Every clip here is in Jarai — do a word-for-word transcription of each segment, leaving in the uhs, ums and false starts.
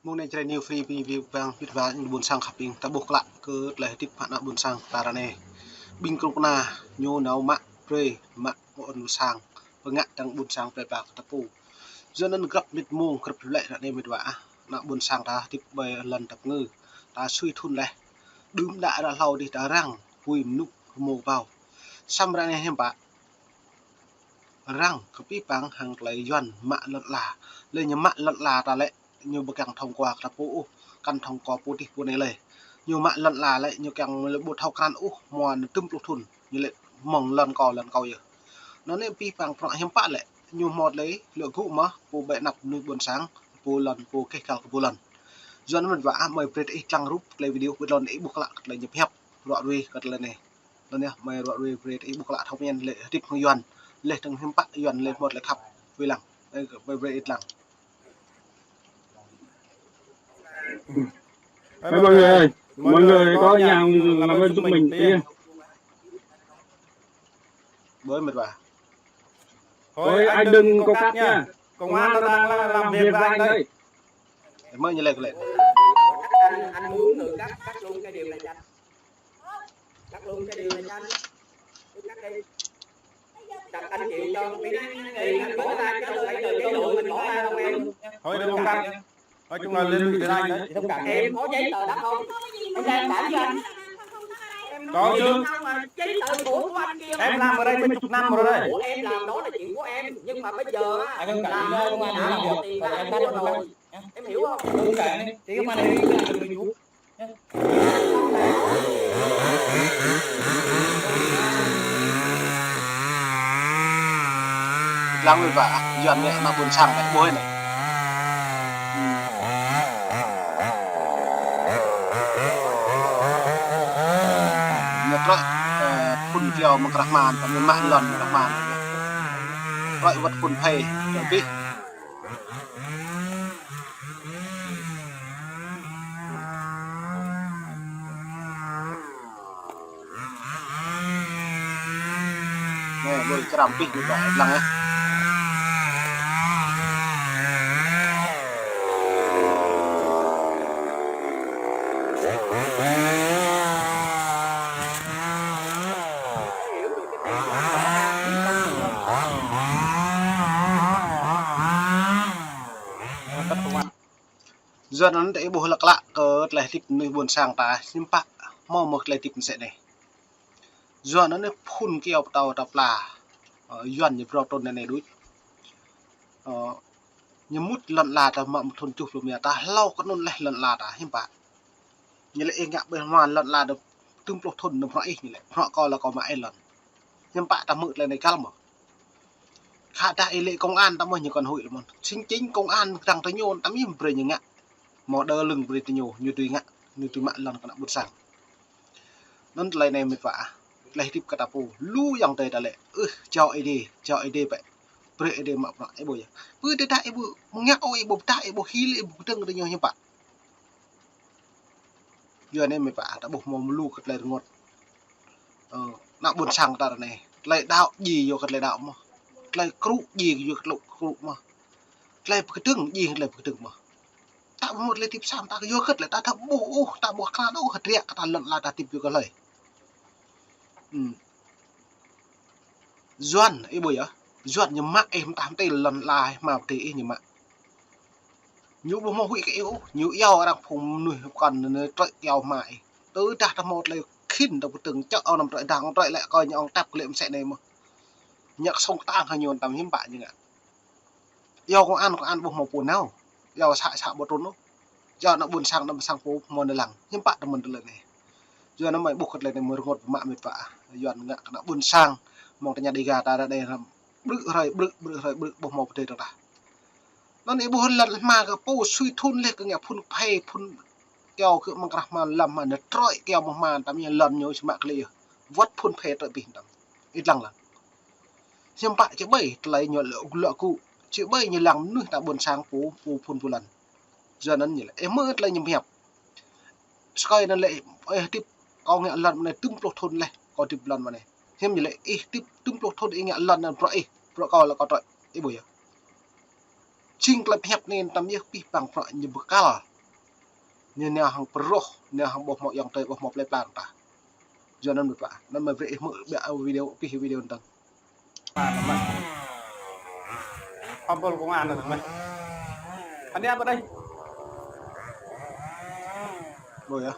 Mơ̆ng anai Jrai New Free ƀing ƀing ƀing ƀing ƀing ƀing ƀing ƀôn sang khăp ƀing ta ƀuh klă kơ tơlơi hơdip mă ană ƀôn sang ta ră anai. Ƀing krŭng kơna ñu nao mă brơi mă ƀôn sang pơngă tăng ƀôn sang plơi pla kơ ta pô. Yua anŭn grăp mĭt mông grăp lĕ ră anai mĭt wa ah, ană ƀôn sang ta hơdip ƀơi lŏn tăp ngư, ta sui thun laih. Đưm đă ră hlâo dih ta răng hui mơnŭ rơmô kơƀâo. Samơ̆ ră anai hiư̆m pă răng kơ pih pang hăng tơlơi Yuan mă lŏn ala. Lĕ ñu mă lŏn ala ta lĕ ñu ƀu kiăng thông qua kơ ta pô ôh, kăn thông qua pô dih pô anai lĕ. Ñu mă lŏn ala lĕ ñu kiăng lĕ ƀu thâo krăn ôh, mua anŭn tơm pluh thun, ñu lĕ mơ̆ng lŏn kâo lŏn kâo yơh. Anŭn anai pih pang prŏng hiư̆m pă lĕ, ñu hmâo tơlơi lĕ gŭ mơ̆ pô ƀơi anăp mơnuih ƀôn sang, pô lŏn, pô keh kăl kơ pô lŏn. Yua anŭn mĭt wa ah, mơi brơi ih lăng rup tơlơi video, ƀơi lŏn ih ƀuh klă kơ tơlơi ñu pơhiăp, ruă ruê kơ tơlơi anai. Anŭn yơh, mơi ruă ruê brơi ih ƀuh klă thâo mơ̆n lĕ hơdip hăng Yuan, lĕ tơ̆ng hiư̆m pă Yuan lĕ hmâo tơlơi khăp, ƀơi lăng. Ơ, brơi brơi ih lăng. Ê, mọi người ơi, mọi người có nhà làm ơn giúp mình tí. Ơi, mệt quá. Thôi, anh đừng có cắt nha. Công an nó đang làm việc với anh đây. Mới như lệ lệ. Anh, anh muốn người cắt, cắt luôn cái điều này cho anh. Cắt luôn cái điều này cho anh. Cắt đi. Đặt anh chịu cho cái này, cái này, cái này, cái này, cái này, cái này, cái này. Thôi, đừng có cắt. Nói chung là liên lụy đến anh đấy. Thông cảm. Em có giấy tờ đó không? Em đang bảo với anh. Có chứ. Giấy tờ của, của anh kia. Em làm ở đây mấy chục năm rồi đấy. Của em làm đó là chuyện của em, nhưng mà bây giờ á, anh thông cảm là với công an làm việc, thì là anh thua rồi. Em hiểu không? Thông cảm đi. Thì cái mà này đi làm được mình cũng Lăng mĭt wa, Yuan ngă ană ƀôn sang tĕ ƀuh anai. Ñu trŏ, ơ, phŭn kyâo mơ̆ng krah man, tăm ñu mă lŏn krah man. Trŏ wơ̆t phŭn phê, tơl pih. Nè, ƀơi črăm pih ñu ƀă lăng yơh. Yua anŭn tơlơi ƀuh lăk lăk kơ tơlơi hơdip mơnuih ƀôn sang ta, hiư̆m pă hmâo mơ̆ tơlơi hơdip mơsĕ anai. Yua anŭn anai phŭn kyâo pơtâo ta pla, ơ, Yuan ñu phrâo trŭn anai anai đôč. Ơ, ñu mŭt lŏn ala ta mă mơ̆ng thŭn tơjuh pluh mia ta hlâo kơ anŭn laih lŏn ala ta, hiư̆m pă. Ñu lĕ ih ngă ƀơi hma lŏn ala ta tơm pluh thŭn nao bruă ih ñu lĕ, bruă kâo lĕ kâo mă ih lŏn. Hiư̆m pă ta hmư̆ tơlơi anai kăl mơ̆. Khă dah ih lĕ công an ta mơ̆ ñu kăn huĭ lĕ mơ̆n. Chính chính công an kơdăng tơ ñu tăm yơh brơi ñu ngă. Mơ̆ đơ lưng brơi tơ ñu, ñu tui ngă, ñu tui mă lŏn kơ ană ƀôn sang. Anŭn tơlơi anai mĭt wa ah. Tơlơi hơdip kơ ta pô. Lu ayŏng adơi ta lĕ. Ưh, jao Ơi Adai, jao Ơi Adai bĕ. Brơi Ơi Adai mă bruă, ih ƀuh yơh. Ƀu tơdah ih ƀu ngă ôh, ih ƀu pơdah, ih ƀu hil, ih ƀu kơdơ̆ng tơ ñu hiư̆m pă. Yua anai mĭt wa ah, ta ƀuh hmâo mơlu kơ tơlơi rơngot. Ơ, ană ƀôn sang ta ră anai. Tơlơi đaŏ djai yua kơ tơlơi đaŏ mơ̆. Tơlơi krŭ djai yua kơ tơlơi krŭ mơ̆. Tơlơi pơkơdơ̆ng djai kơ tơlơi pơkơdơ̆ng mơ̆. Ta ƀu hmâo tơlơi hơdip sa mơta kơ yua hơget lĕ ta thâo ƀuh ôh, ta ƀuh krăn ôh, hơdră kơ ta lŏn ala ta hơdip yua kơ hlơi. Ư. Yuan, ih ƀuh yơh. Yuan ñu mă ih mơtah mơti lŏn ala ih hma pơdơi ih ñu mă. Ñu ƀu hmâo huĭ kơ ih ôh, ñu iâu arăng phung mơnuih pơkŏn anai trŏ iâu hma ih. Tơdah ta hmâo tơlơi khĭn ta pơtơ̆ng čŏk ong anăm trŏ dah ong trŏ lĕ kơ ñu ong tăp kơ lĕ mơsĕ anai mơ̆. Ñu kơsong kơtang hăng ñu tăm hiư̆m pă ñu ngă. Iâu công an, công an ƀu hmâo pô nao. Iâu să, să ƀu trŭn ôh. Iâu ană ƀôn sang, ană ƀôn sang pô hmâo nao lăng. Hiư̆m pă tơmơ̆n tơlơi anai. Yua anŭn mơi ƀuh kơ tơlơi anai mơi rơngot mă mĭt wa ah. Yuan ngă kơ ană ƀôn sang. Mơ̆ng tơña Dega ta ră anai ƀrư̆ hrơi ƀrư̆, ƀrư̆ hrơi ƀrư̆, ƀu hmâo pơdơi tơdah. Anŭn ih ƀuh lŏn hma kơ pô sui thun laih kơ ngă phŭn phê, phŭn kyâo kơ mơ̆ng krah hma lăm hma anai trŏ kyâo mơ̆ng hma tăm ñu lŏn ñu či mă kơ lĕ yơh. Wơ̆t phŭn phê trŏ pih tăm. Ih lăng lăng. Hiư̆m pă či ƀai tơlơi ñu lŏ, lŏ gŭ. Či ƀai ñu lăng mơnuih ta ƀôn sang pô, pô phŭn pô lŏn. Yua anŭn ñu lĕ, ih hmư̆ tơlơi ñu pơhiăp. Sơkai anŭn lĕ, ih hơdip kâo ngă lŏn anai tơm pluh thŭn laih, kâo hơdip lŏn anai. Hiư̆m ñu lĕ, ih hơdip tơm pluh thŭn ih ngă lŏn anŭn bruă ih, bruă kâo lĕ kâo trŏ, ih ƀuh yơh. Jing tơlơi pơhiăp anai tăm yơh pih pang bruă ñu bơkăl. Ñu nao hăng pơrôh, nao hăng ƀu hmâo ayŏng adơi, ƀu hmâo plơi pla ta. Yua anŭn mĕt wa. Anŭn mơi brơi ih hmư̆ ƀiă video, pih video anŭn dơ̆ng. Hơbôl công an anŭn mơi. Anai apa đây? Ƀu yơh.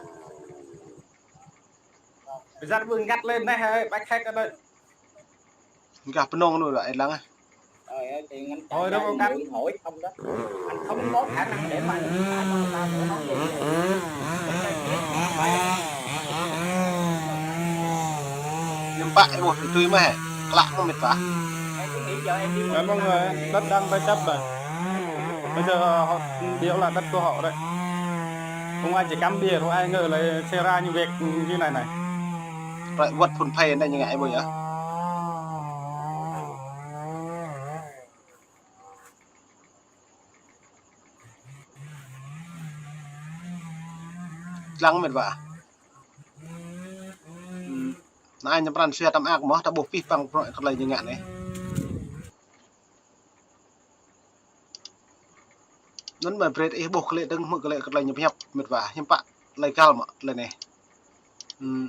Bây giờ ƀu ngă lên anai hơi, bác khách ở đây. Ngă pơnong anŭn rai lăng ah. Thôi, đâu có cắt. Anh không có khả năng để mà anh ta nói được. Hiư̆m pă ih ƀuh tui mơ̆ hĕ? Klă mơ̆ mĕt wa. Em có nghĩ giờ em đi. Dạ vâng rồi, đất đang tranh chấp rồi. Bây giờ họ, họ điêu là đất của họ đấy. Không ai chỉ cắm bìa, không ai ngờ là xe ra như việc như này này. Rồi, vượt phun phe này như ngại ih ƀuh yơh. Lăng mĕt wa. Hm. Anai ñu pran jua tơm ak mơ̆, ta ƀuh pih păng bruă kơ tơlơi ñu ngă anai. Anŭn mơi brơi ih ƀuh kơ lĕ dơ̆ng hmư̆ kơ lĕ kơ tơlơi ñu pơhiăp mĕt wa, hiư̆m pă tơlơi găl mơ̆ tơlơi anai. Hm.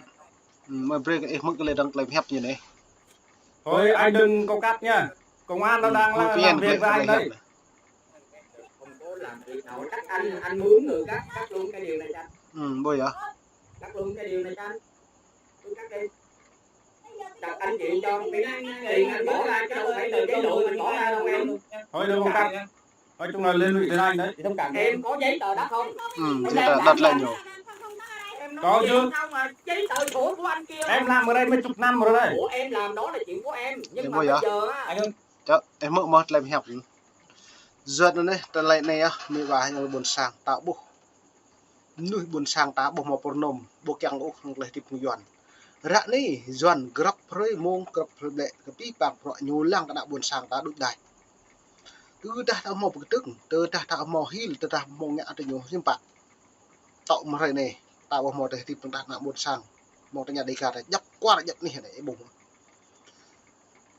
Hm, mơi brơi ih hmư̆ kơ lĕ dơ̆ng tơlơi pơhiăp ñu anai. Thôi, anh đừng có cắt nha. Công an nó đang làm, làm việc với anh đây. Không có làm gì đâu. Cắt anh, anh mướn người cắt, cắt luôn cái điều này cho anh. Hm, ƀu yơh. Cắt luôn cái điều này cho anh. Tôi cắt đi. Cắt anh chịu cho cái tiền anh bỏ ra chứ đâu phải tờ giấy lụa mình bỏ ra đâu em. Thôi đừng có cắt. Nói chung là liên lụy đến anh đấy. Em có giấy tờ đất không? Hm, giấy tờ đất là nhiều. Em nói có chứ. Không mà giấy tờ sổ của anh kia. Em làm ở đây mấy chục năm rồi đây. Ủa, em làm đó là chuyện của em. Nhưng mà bây giờ á, anh Hưng, chă, ih hmư̆ mơ̆ tơlơi pơhiăp. Yua anŭn anai, tơlơi anai yơh, mĕt wa, ñu ƀôn sang ta ƀuh. Mơnuih ƀôn sang ta ƀu hmâo pơrơnôm, ƀu kiăng ôh hăng tơlơi hơdip hăng Yuan. Ră anai, Yuan grăp hrơi mông, grăp hrơi ƀlĕ, kơ pih păng bruă ñu lăng kơ ană ƀôn sang ta đôč đač. Tơdah ta hmâo pơkơdơ̆ng, tơdah ta hmâo hil, tơdah hmâo ngă tơ ñu hiư̆m pă. Tŏ mơ̆ hrơi anai, ta ƀu hmâo tơlơi hơdip tơdah ană ƀôn sang. Hmâo tơña Dêga ta djŏp kuar djŏp anih anai ƀuh.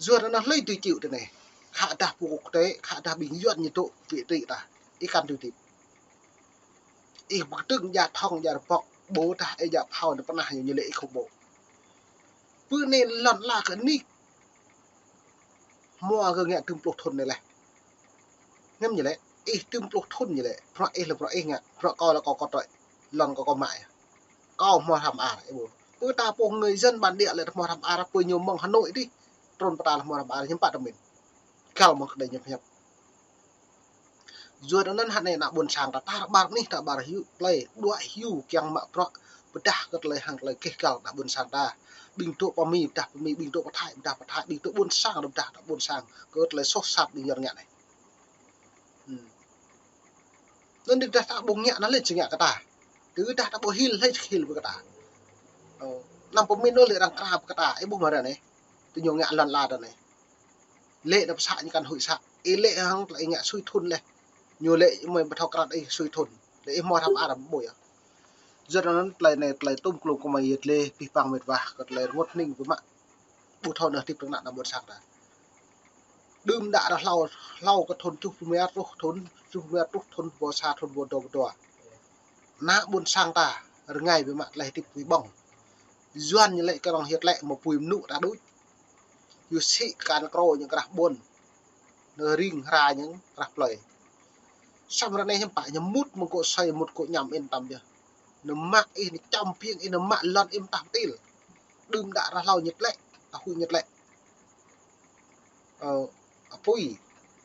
Yua anŭn hlơi tui chịu tơ anai. Khă dah pơkŏk tê, khă dah ƀing Yuan ñu tŭ vị trí ta. Ih kăn tui hơdip. Ih pơkơdơ̆ng ja thŏng ja rơbŏk, ƀôdah ih ja phao anŭn pơnah ñu, ñu lĕ ih khŏm ƀô̆. Pơ anai lŏn ala kơ anih. Hmua kơ ngă tơm pluh thŭn anai leh. Ngăm ñu lĕ, ih tơm pluh thŭn ñu lĕ, bruă ih lĕ bruă ih ngă, bruă kâo lĕ kâo kŏt rơi, lŏn kâo kâo mă yơh. Kâo hmua hrăm ar, ih ƀuh. Pơ ta pô người dân bản địa lĕ hmua hrăm ar, pơ ñu mơ̆ng Hà Nội dih, trŭn pơ ta lĕ hmua hrăm ar, hiư̆m pă tơmin. Găl mơ̆ kơ tơlơi ñu pơhiăp. Yua anŭn hă anai ană ƀôn sang ta tar ƀar anih tar ƀar hyu plei, đuaĭ hyu kiăng mă bruă, pơdah kơ tơlơi hăng tơlơi gêh găl ană ƀôn sang ta. Ƀing tŭ pơ Mi pơdah pơ Mi, ƀing tŭ pơ Thái pơdah pơ Thái, ƀing tŭ ƀôn sang pơdah ană ƀôn sang, kơ tơlơi soh sat ƀing Yuan ngă anai. Hm. Anŭn tơdah ta ƀu ngă anŭn lĕ či ngă kơ ta. Tơdah ta ƀu hil lĕ či hil brơi kơ ta. Ơ, anăm pơmĭn ôh lĕ arăng krao brơi kơ ta. Ih ƀuh mơ̆ ră anai. Tơ ñu ngă lŏn ala ră anai. Lĕ ană pơsă ñu kăn huĭ să. Ih lĕ hăng tơlơi ih ngă sui thŭn leh. Ñu lĕ mơi ƀu thâo krăn ih sui thŭn. Lĕ ih hmua hrăm ar ƀu yơh. Yua anŭn tơlơi anai tơlơi tŭm klŭm kơ mơi yơh lĕ pih păng mĕt wa kơ tơlơi rơngot hning pơmă. Ƀu thâo nao hơdip tơnă ană ƀôn sang ta. Đưm đă ră hlâo, hlâo kơ thŭn tơjuh pluh rơma truh thŭn, tơjuh pluh rơma truh thŭn pơ sa thŭn pơ dua pơ dua. Ană ƀôn sang ta, rơngai biă mă tơlơi hơdip tui ƀơ̆ng. Yuan ñu lĕ kơ rŏng hiăt lĕ mơ̆ pui mơnŭ ta đôč. Yua sĭ kăn krô ñu krah ƀôn. Nao ring hra ñu krah plơi. Samơ̆ ră anai hiư̆m pă ñu mŭt mơ̆ng kŏ soi mŭt kŏ ñăm in tăm yơh. Nao mă ih, nao čăm piêng ih, nao mă lŏn ih mơtah pơtil. Đưm đă ră hlâo ñu tlĕ, ta huĭ ñu tlĕ. Ơ, apui,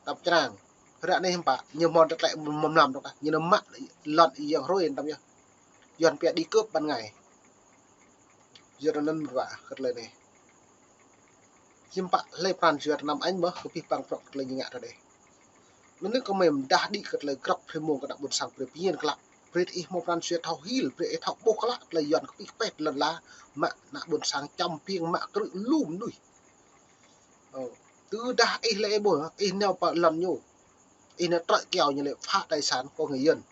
tăm črang. Ră anai hiư̆m pă, ñu mơ̆n ta tlĕ mơ̆n mlam dŏ ta. Ñu nao mă lŏn ih yang hrơi in tăm yơh. Yuan pia đi cướp ban ngày. Yua anŭn mơ̆n wa kơ tơlơi anai. Hiư̆m pă hlơi pran jua tơnăm añ mơ̆ kơ pih păng bruă kơ tơlơi ñu ngă ta dêh. Anŭn kơ mơi mơdah đĭ kơ tơlơi grăp hrơi mông kơ ană ƀôn sang brơi pơñen klă. Brơi ih hmâo pran jua thâo hil, brơi ih thâo ƀuh klă tơlơi Yuan kơ pih pĕt lŏn ala, mă ană ƀôn sang čăm piêng mă krư̆ lu mơnuih. Ơ, tơdah ih lĕ ih ƀuh, ih nao pơ lŏn ñu. Ih nao trơi kiao ñu lĕ phá tài sản của người dân.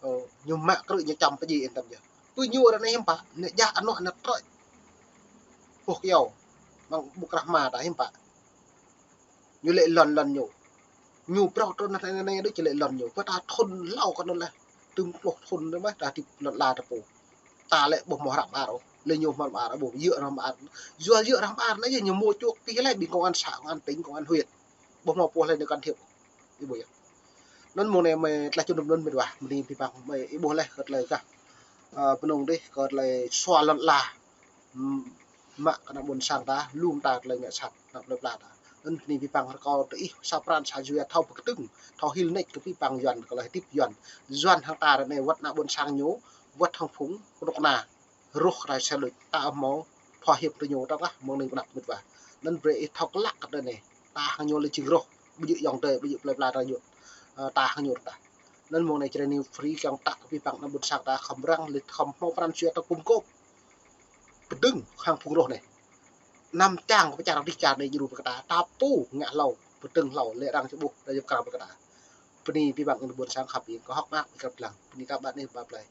Ơ, ñu mă krư̆ ñu čăm pơjing in tăm yơh. Pơ ñu ră anai hiư̆m pă, nao jah anŏ nao trơi. Pơh kiao, mơ̆ng ƀu krah hma ta hiư̆m pă. Ñu lĕ lŏn lŏn ñu. Ñu phrâo trŭn anai anai đôč lĕ lŏn ñu. Pơ ta thŭn hlâo kơ anŭn leh. Tơm pluh thŭn anai mơ̆n ta hơdip lŏn ala ta pô. Ta lĕ ƀu hmâo hră mơar ôh. Lĕ ñu hmâo mơar ƀu, djơ̆ arăng mơar. Yua djơ̆ arăng mơar anai yơh ñu hmâo čuh pih lĕ ƀing công an xã, công an tỉnh, công an huyện. Ƀu hmâo pô hlơi ñu can thiệp. Ih ƀuh yơh. Anŭn mơ̆ng anai mơi tơlơi čun đŭm anŭn mĕt wa. Bơni abih bang mơi ih ƀuh laih kơ tơlơi kah. Ơ, bơnung dih kơ tơlơi sua lŏn ala. Ưm, mă kơ ană ƀôn sang ta, lŏm ta tơlơi ngă sat, ană plơi pla ta. Anŭn bơni abih bang rơkâo tơ ih sa pran sa jua thâo pơkơdơ̆ng, thâo hil nač kơ abih bang Yuan kơ tơlơi hơdip Yuan. Yuan hăng ta ră anai wơ̆t ană ƀôn sang ñu, wơ̆t hăng phung kơnuk kơna. Rŏh kơ tơlơi sel luč, ta ƀu hmâo thâo hiăp tơ ñu ta kah mơ̆ng anai pơ anăp mĕt wa. Anŭn brơi ih thâo klă kơ tơlơi anai. Ta hăng ñu lĕ jing rŏh, ƀu djơ̆ ayŏng adơi, ƀu djơ̆ plơi pla ta ñu. Ơ, ta hăng ñu ta. Anŭn mơ̆ng anai Jrai News Free kiăng pơtă kơ abih bang ană ƀôn sang ta khŏm răng lĕ khŏm hmâo pran jua ta gum gôp. Pơdơ̆ng hăng phung rŏh anai. Anăm čang kơ pơčar dih čar anai djru brơi kơ ta. Ta pô ngă hlâo, pơdơ̆ng hlâo, lĕ arăng či ƀuh, ta djŏp krao brơi kơ ta. Bơni abih bang ană ƀôn sang khăp ih, kâo hơ̆k mơak ih krăp lăng. Bơni kơ ƀing anai ba plơi.